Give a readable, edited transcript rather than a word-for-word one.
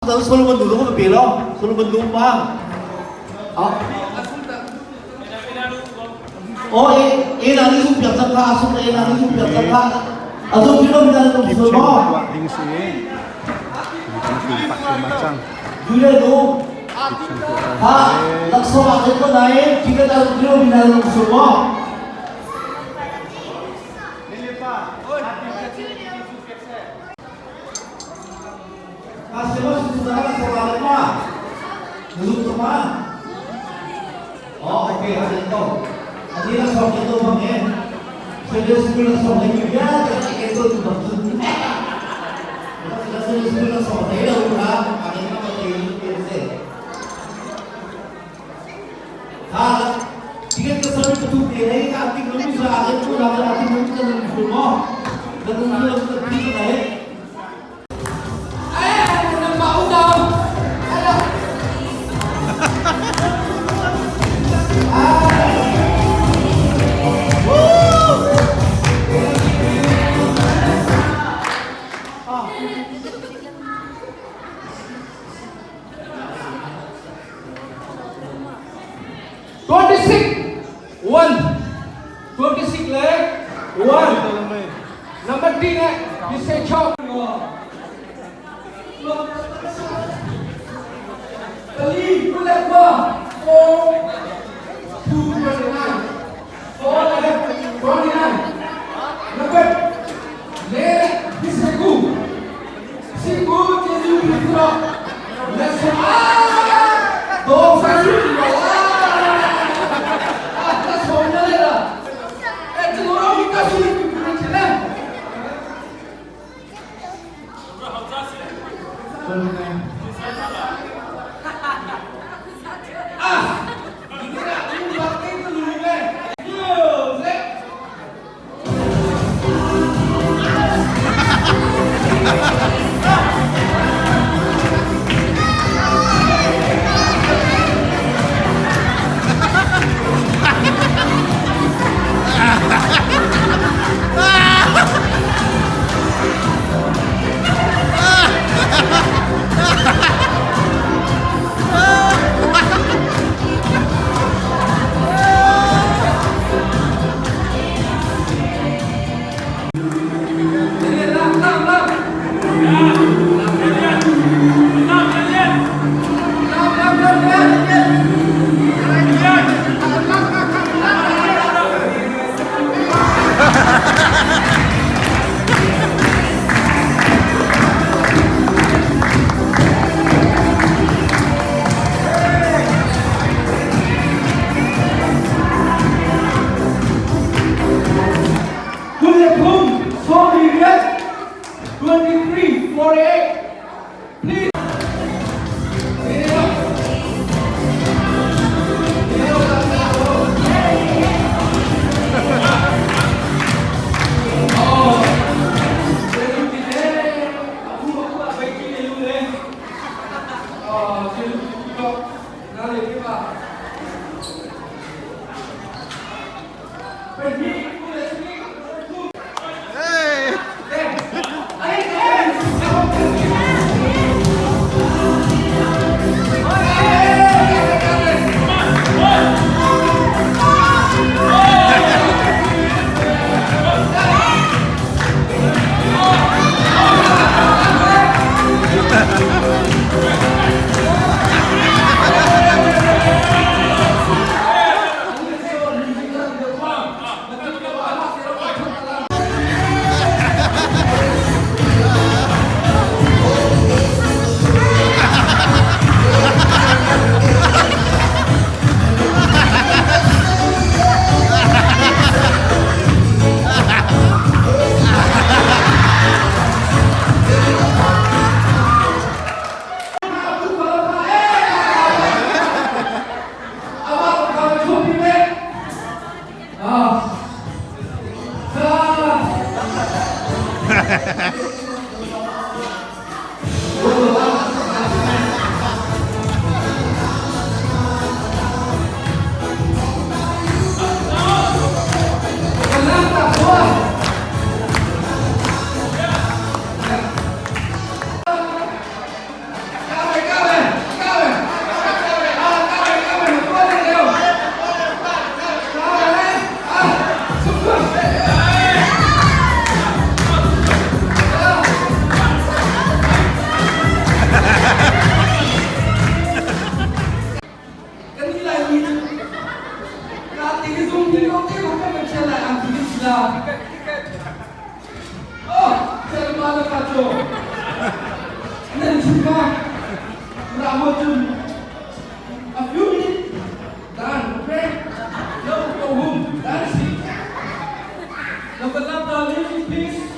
Solomon nu zong pe lo Solomon nu ma o e e na ni sum piak cang kha asung e na ni sum piak cang kha azum pi lo mi na Kip sul cheng mo tuah ding si kan pum pak tu ma cang Julia nu kip cheng tuah ha laksawng ah ko nain ticket azum pi lo mi na sul mo. Twenty-six one 26 le one number 3 ne bisei chok Pali kule kwa 4 2 29 4 le 29 number le bisei ku siku jesu kristo le so ah do sa su ti lo ah ta so na le la eh tu ro mi ka su ti ku ni chile. Ah, 23 48. 23, 48. Please. A few minutes done, okay? Now go home, dancing. Number lamp music, please.